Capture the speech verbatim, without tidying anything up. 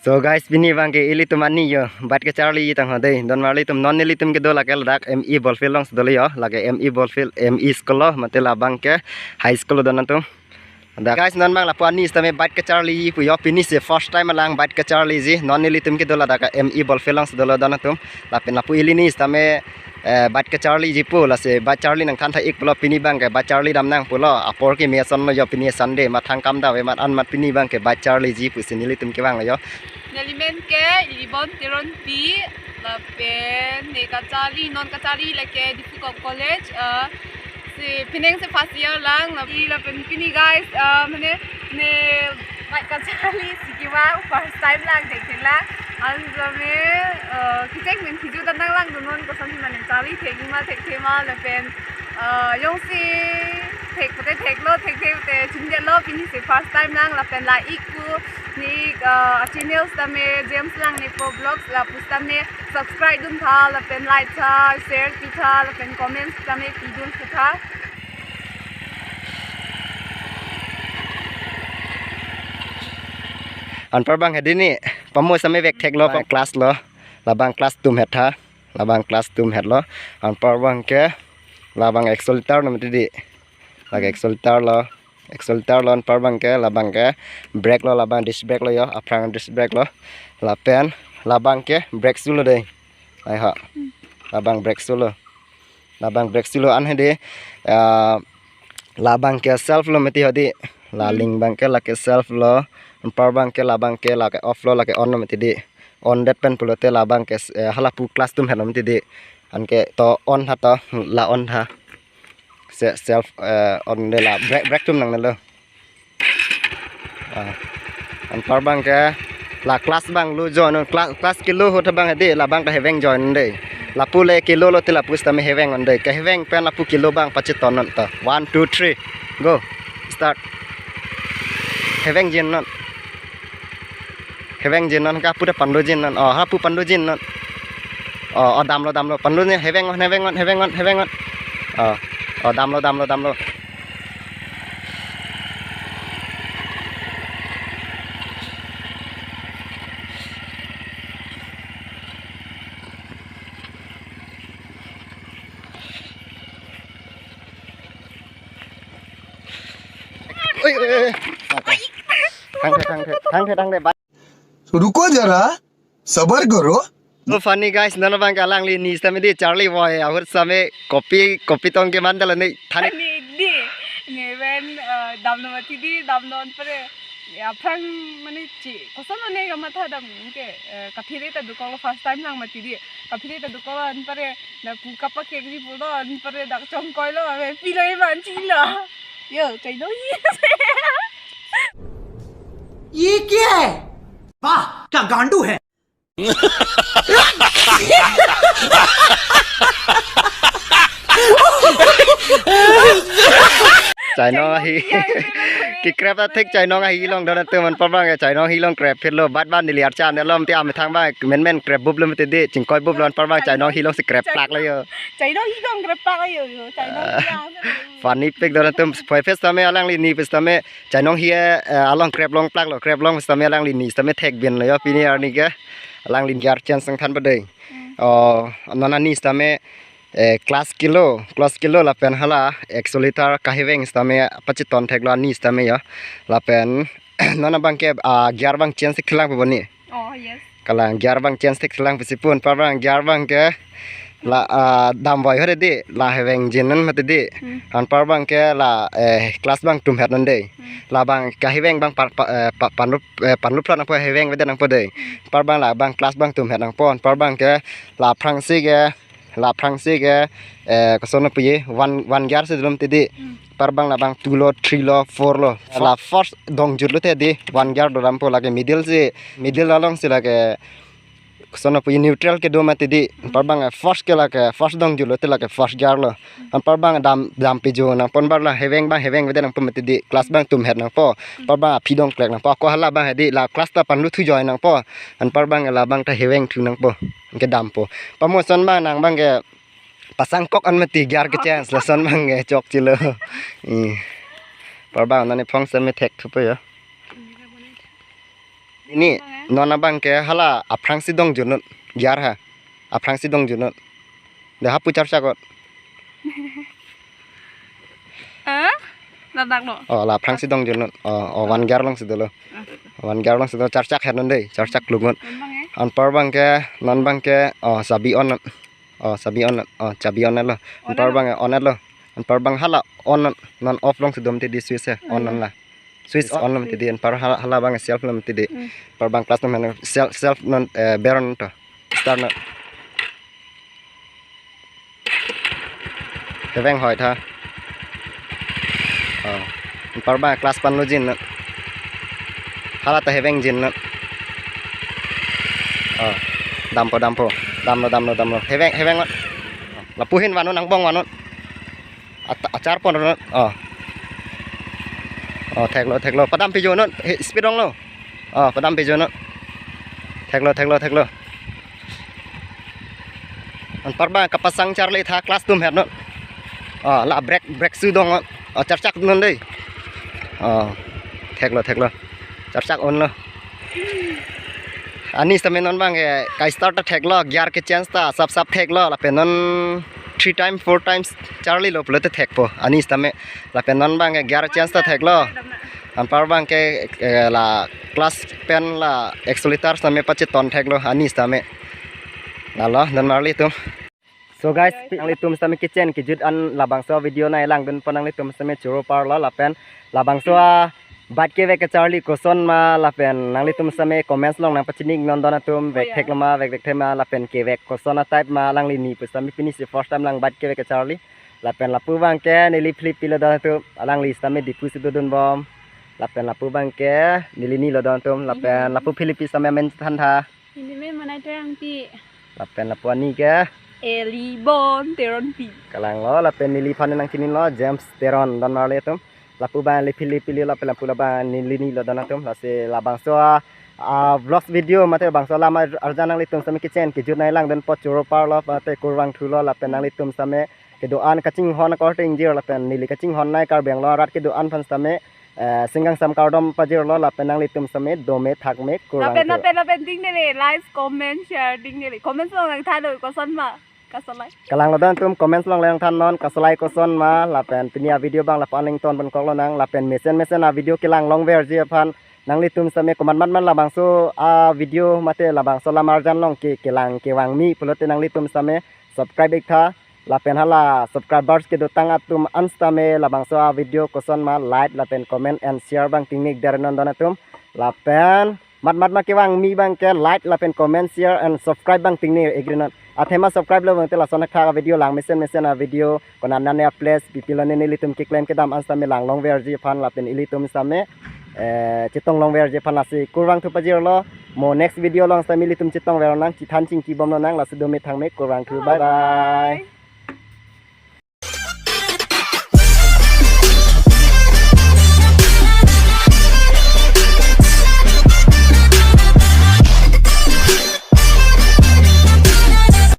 So guys, pini abang ke ilitum ani yo, bike kacharliji tang ho dei. Don marli atum, non ilitum kedo lake ladak M E ball field along si dolo yo, lake M E ball field, M E school lo, mate labang ke high school lo don atum. Dak guys, non abang lapu ani sitame bike kacharliji pu yo, pini si first time alang bike kacharliji. Non ilitum kedo ladak M E ball field along si dolo don atum. Lapen lapu ili ni sitame, eh, bike kacharliji pu, lasi bike charli nangthan tha-ik pulo, pini abang ke bike charli dam nang pulo. Apor keme ason lo yo, pini Sunday, mathang kam da ave mat an mat pini abang ke bike charliji pusi nelitum kevang lo yo. Neli men ke Libon Teronpi, lapen ne kacharli, non kacharli lake Diphu College, eh, si pining si first year lang, lapen, lapen pini guys, eh, mane ne bike kacharli si kevang first time lang, thekthe lang. An sitame, eh, kecheng pen kejut an nang langdun non, koson mane charli thekji ma thekthe ma, lapen, eh, jongsi thek pute theklo, thekthe pute chingdet lo, pini si first time lang, lapen la-ik pu ne, eh, channel sitame James Langnepo Vlogs, lapu sitame subscribe dun tha, lapen like tha, share pi tha, lapen comments sitame pidun tha. Anpar abang hedi ni, pamo sitame vek theklo, pa class lo, labang class tum het tha, labang class tum het lo. Anpar abang ke labang accelerator lo mati di, lake accelerator lo, accelerator lo. Anpar abang ke, labang ke brake lo, labang disc brake lo yo, aphrang disc brake lo. Lapen labang ke brake shoe lo dei. Ai ha. Labang brake shoe lo. Labang brake shoe lo an hedi, ah, labang ke self lo mati hedi. La ling abang ke lake self lo. Anpar abang ke labang ke lake off lo, lake on lo mati di. On det pen pulote labang ke, eh, halapu class tum het lo mati di. Anke to on tha to, la on tha. Se self, eh, on de la brake, brake tum nangnelo. Ah. Anpar abang ke la class abang lo join non, class, class kelo ahut abang hedi, labang ta heveng join dei. Lapu le kelo lote lapu sitame heveng on dei. Keheveng pen lapu kelo abang pacheton non ta. One, two, three. Go. Start. Heveng jin non. Heveng jin non, ka pu ta pandu jin non. Oh, ha pu pandu jin non. Oh, oh, damlo, damlo. Pandu ni heveng on, heveng on, heveng on, heveng on. Oh, oh, damlo, damlo, damlo. Oi, oi, oi. Thang the, thang the, thang the, thang the, bike. रुको जरा, सबर करो। So funny guys, non abang ke alangli ni sitame di charli boy, ahut sitame kopi, kopi tong keman dala ni than. Ni di, ne ven, eh, damlo mati di, damlo anpar. Ya, aphrang mane chi, koson mane kamatha dam ke, eh, kaphere ta dokoklo, first time lang mati di. Kaphere ta dokoklo anpar, na pu kapakekji pulo anpar dak chongkoilo, ave pilo iman chilo. Yo, chaino hi. ये क्या है? वाह, क्या गांडू है। Chainong ahi. Kekrep ta thik chainong ahi along don atum, anpar abang ke chainong ahi along krep phitlo, bat ban neli archa ne lom ti amethang abang men men krep bup lo mati di, chingkoi bup lo, anpar abang chainong ahi along si krep plak lo yo. Chainong ahi along krep plak lo yo, yo, chainong ahi along. Funny pik don atum, phoiphe sitame alangli ni pu sitame chainong ahi, eh, along krep long plak lo, krep long sitame alangli ni sitame thek bin lo yo, pini arni ke alangli gear change nangthan pa dei. Oh, non ani sitame, eh, class kelo, class kelo lapen hala accelerator kaheveng sitame pacheton theklo ani sitame yo. Lapen non abang ke, ah, gear abang change thekthe lang pa boni. Oh, yes. Kalang gear abang change thekthe lang pusi pu, anpar abang gear abang ke la, ah, dam voi hore di, la heveng jin non mati di. Hmm. Anpar abang ke la, eh, class abang tum het non dei. Hmm. Labang kaheveng abang pa, pa, eh, pa, panrup, eh, panrup phla nangpo, heveng vede nangpo dei. Hmm. Anpar abang labang class abang tum het nangpo, anpar abang ke la aphrangsi ke, la aphrangsi ke, eh, koson puji, one, one gear si dolo mati di. Hmm. Anpar abang labang two lo, three lo, four lo. La first dongjut lote di, one gear do dampo, lake middle si, middle along si lake, koson puji, neutral kedo mati di. Hmm. Anpar abang, eh, first ke lake, first dongjut lote lake first gear lo. Anpar abang dam, dam pijo nangpo, anpar la heveng abang heveng vede nangpo mati di, class abang tum het nangpo. Hmm. Anpar abang aphi dongklek nangpo, ako hala abang hedi, la class ta pandu thu joi nangpo. Anpar abang labang ta heveng thu nangpo, kedampo. Pamo ason abang nang abang ke pasangkok an mati gear kechange, lason abang ke chokchelo. Eh. Anpar abang non ephong sitame thek thupo yo. Ini non abang ke hala aphrangsi dong junut. Gear ha. Aphrangsi dong junut. Dah hapu charchak kot. Eh? Ladak lo. Oh, la aphrangsi dong junut. Oh, oh, one gear alongsi dolo. Ah. One gear alongsi dolo, charchak het non dei, charchak klungun. Non abang eh? Anpar abang ke, non abang ke, oh, chabi on non. Oh, chabi on non. Oh, chabi on lo. On Anpar lo. Abang eh, on lo. Anpar abang hala on non, non off alongsi dom ti dei switch eh, on non la. Switch on lo mati dei, anpar hala, hala abang self lo mati dei. Hmm. Anpar abang clutch non self, self non, eh, ber non to. Start non. Heveng hoi tha. Oh. Anpar abang clutch pan lo jin non. Hala ta heveng jin non. Oh. Dampo, dampo. Damlo, damlo, damlo. Heveng, heveng non. Oh. Lapu ahin van non, angbong van non. At-, achar pon ron. Oh. Oh, theklo, theklo. Padam pijo non. He, speed ong lo. Oh, padam pijo non. Theklo, theklo, theklo. Anpar abang kapasang charli tha, clutch tum het non. Oh, la brake, brake shoe dong non. Oh, charchak non dei. Oh. Theklo, theklo. Charchak on lo. Ani sitame non abang ke, ka start ta theklo, gear ke change ta, sap sap theklo, lapen non three time, four times charli lo pulote thekpo. Ani sitame, lapen non abang ke gear change ta theklo. Anpar abang ke, eh, la clutch pen la accelerator sitame pacheton theklo, ani sitame. Lalo, don marli tum. So guys, nanglitum sitame kitchen kejut an labangso video nangkelangdun pon nanglitum sitame choro parlo lapen labangso a bike kevek kacharli koson ma lapen nanglitum sitame comments along nangpachini non don atum, vek theklo ma, vek vek the ma lapen kevek koson a type ma, alangli ni pu sitame pini si first time lang bike kevek kacharli lapen lapu abang ke neli Philip lo don atum, alangli sitame Diphu si dodun bom lapen lapu abang ke neli ni lo don atum lapen lapu Philip sitame amen than tha. Neli men Manai Terangpi. Lapen lapu ani ke? Elibon Teronpi. Kalang lo, lapen neliphan nangchinilo, James Teron, don marli atum. Lapu abang le Philip Philip lapen lapu abang neli ni lo don atum. Lasi labangso a, a, vlogs video mate labangso alam ar-, arjan nanglitum sitame kitchen kejut nangkelangdun pon choro parlo mate kurvangthulo lapen nanglitum sitame kedo-an kachinghon akorte ingjir lapen neli kachinghon nai Karbi Anglong arat kedo-an aphan sitame eh, singkangsam kardom pajirlo lapen nanglitum sitame dome thakme kurvangthu. Lapen, lapen, lapen ding dele, like, comment, share ding dele. Comment along nangthan do, koson ma, kasolai. Kalang lo don atum, comment along nangthan non, kasolai koson ma, lapen pini a video abang lapu-an nangton pon kok lonang, lapen mesen mesen a video kelang longverji aphan, nanglitum sitame komat mat mat labangso a video mate labangso alam arjan along ke kelang kevangmi pulote nanglitum sitame subscribe ik tha. Lapen hala subscribers kedotang atum an sitame labangso a video koson ma like lapen comment and share abang ting ni ik der non don atum. Lapen mat mat ma kevangmi abang ke like lapen comment, share and subscribe abang ting ni ik der non. Athema subscribe lo abang te lason thakthak a video lang mesen mesen a video konat nane a place pipilo ne nelitum keklem kedam an sitame lang longverji aphan lapen ilitum sitame eh, chetong longverji aphan lasi kurvangthu pajirlo. Mo next video along sitame ilitum chetongver nang, chethan chingki bom lonang, lasi dome thakme kurvangthu. Bye bye.